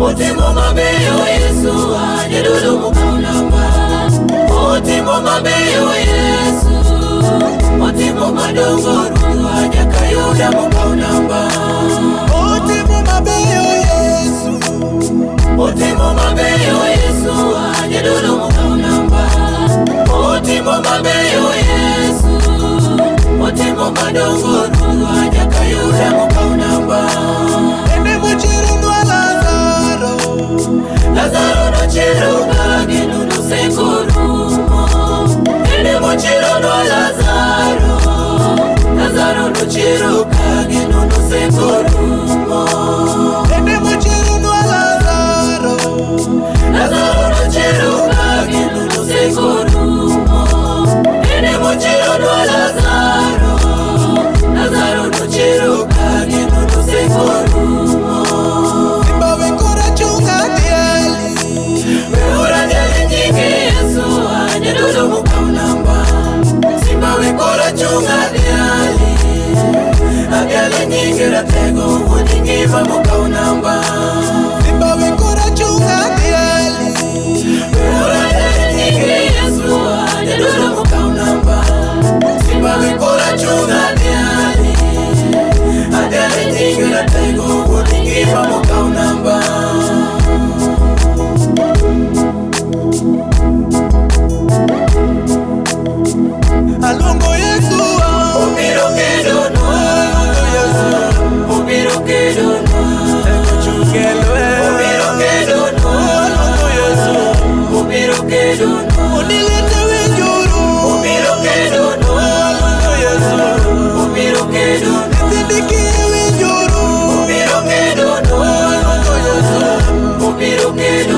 Otimo mabeyo Yesu, jadolo mokaw namba. Otimo mabeyo Yesu, otimo madongo Ruodhwa nyaka yuda mokaw namba. Otimo mabeyo Yesu. Otimo mabeyo Yesu, jadolo mokaw namba. Otimo mabeyo Yesu, otimo madongo Ruodhwa nyaka yuda mokaw namba. Ene mochiero Lazaro. Lazaro nochiero kageno nosekorumo. Ene mochiero nwa Lazaro, Lazaro nochiero kageno nosekorumo. Ene mochiero Lazaro. Lazaro nochiero kageno nosekorumo. Ene mochiero nwa Lazaro, Lazaro nochiero kageno nosekorumo. Simba wekora chunga dieli. Weora dhial nyinge Yesu, jadolo mokaw namba. Simba wekora chunga dhiali, adhial nyinge ratego wuod ngima mokaw namba. Simba wekora chunga dieli. Weora dhial nyinge Yesu, jadolo mokaw namba. Simba wekora chunga dhiali, adhial nyinge ratego wuod ngima mokaw namba. Aluongo Yesu. Obiro kedonwa, obiro kedonwa. Tego chunge lweny. Obiro kedonwa, Aluongo Yesu. obiro kedonwa. Onilete winjuru. Obiro kedonwa, Aluongo Yesu. obiro kedonwa. Nyithindi kiye winjuru. Obiro kedonwa, Aluongo Yesu. obiro kedonwa.